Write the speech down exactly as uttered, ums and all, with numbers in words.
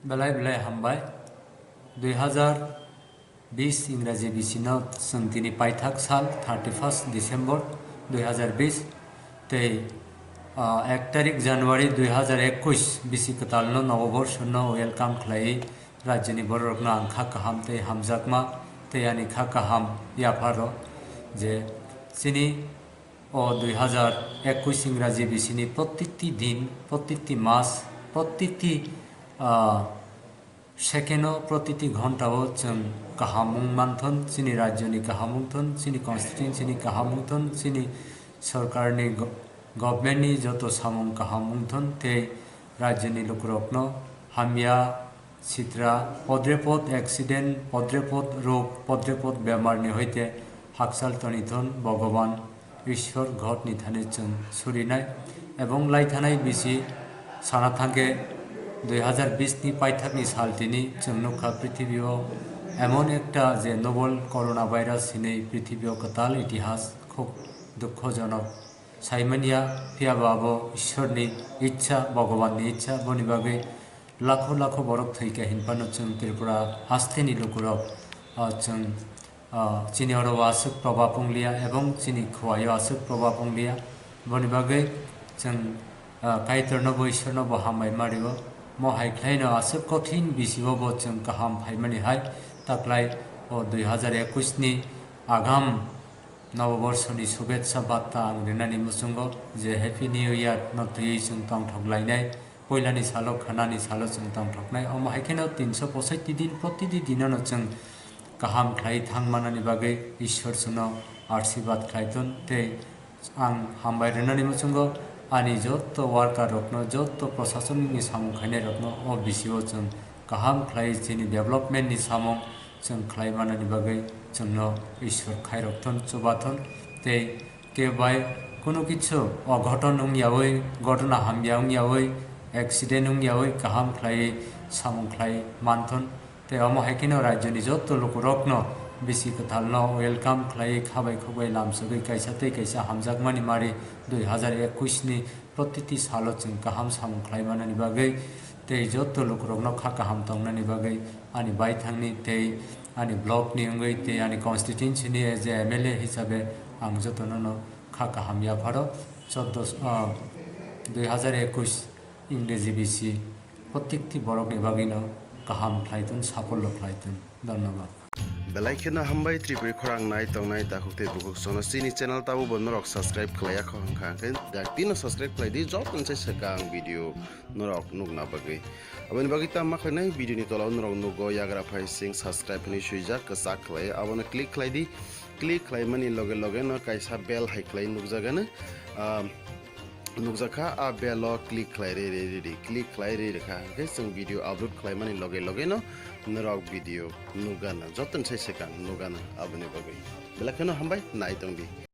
Belai belai hambai. Dui hazar bis Ingraji bisino chwng tini paithak sal thirty first December dui hazar bis tei, ah, ek tarik January dui hazar ekwis bisi kwtalno noboborsonno welcome khlaiwi rajyoni bororokno ang kha kaham tei hamjakma tei ani kha kaham yapharo je chini o dui hazar ekwis Ingraji bisini protikti din, protikti mas, protikti, ah, second-o, protiti ghonta-o chwng kaham wng manthon, chini rajyoni kaham wngthon, chini constituency-ni kaham wngthon, chini sorkarni go-, government-ni joto samung kaham wngthon tei rajyoni lukurokno hamya, sitra, podrepot accident, podrepot rog, podrepot bemarni hoite hakchal tonithon Bhogoban Ishwar Godni thani chwng surinai ebong laithanai bisi sana thangkhe dui hazar bis ni paithakni sal tini chwng nukha prithibio emon ekta je novel coronavirus hinwi prithibio kwtal itihas khub dukhojonok saimanya, phiyaba abo Ishwarni ichha, Bhogobanni ichha, boni bagwi lakho lakho borok thwikha hinphano chwng Tripura hasteni lukurok, ah, chwng ah, chini oro o aswk probab wng liya ebong chini khowai o aswk probab wng liya. Boni bagwi chwng, ah, Kaitorno bo Ishwarno bo hambai ma rio. Mo hai khlaino aswk kothin bisi o bo chwng kaham phaimani hai taklai o dui hazar ekwis ni agam noboborsoni shubhechha batta ang rinani muchungo je Happy New Year no twiwi chwng tongthok lainai. Puilani salo, khanani salo chwng tongthoknai. Omo hai kheno tinso posaiti din, protiti dinono chwng kaham khlai thang manani bagwi Ishwar chwngno ashirbad khlai thun. Tei ang hambai rwnani muchungo ani joto worker rokno, joto proshasonni samung khainai rokno o bisio chwng kaham khlai chini development ni samung chwng khlai manani bagwi chwngno Ishwar khairok thun, chuba thun. Tei Kebai kunu kichu oghoton wngyawi, ghotona hamya wngyawi, accident wngyawi kaham khlaiwi samung khlai manthun. Tei omo hai kheno rajyoni joto lukurokno bisi kwthalno welcome khlaiwi khabai khukbai lamsogwi kaisa tei kaisa hamjakmani mari dui hazar ekwis ni protiti salo chwng kaham samung khlai manani bagwi tei joto lukurokno kha kaham tongnani bagwi ani baithangni tei ani block ni wngwi tei ani constituency ni as a M L A hisabe ang jotono no kha kaham yapharo chordo, ah, dui hazar ekwis Ingreji bisi protikti borokni bagwino kaham khlaitun, safollo khlaitun. Dhonnobad. Belai kheno hambai Tripuri khorang nai tongnai takhuk tei bukhuk sono chini channel tabo bo norok subscribe khlaiya kho hwnkha hwnkhe dakti no subscribe khlai di joto ni sai swkang video norok nukna bagwi. Aboni bagwi tamo khlainai video ni tola o norok nugo yagra phai sing subscribe hinwi swijak kwchak khlai abono click khlai di. Click khlaimani loge loge no kaisa bell hai khlai nukjagano. Ah, nukjakha, a bell o click khlai rwi rwi rwi di. Click khlai rwi rwkha hwnkhe chwng video upload khlaimani loge loge no norok video nukgana. Jotoni sai swkang nukgana aboni bagwi. Belai kheno hambai nai tong di.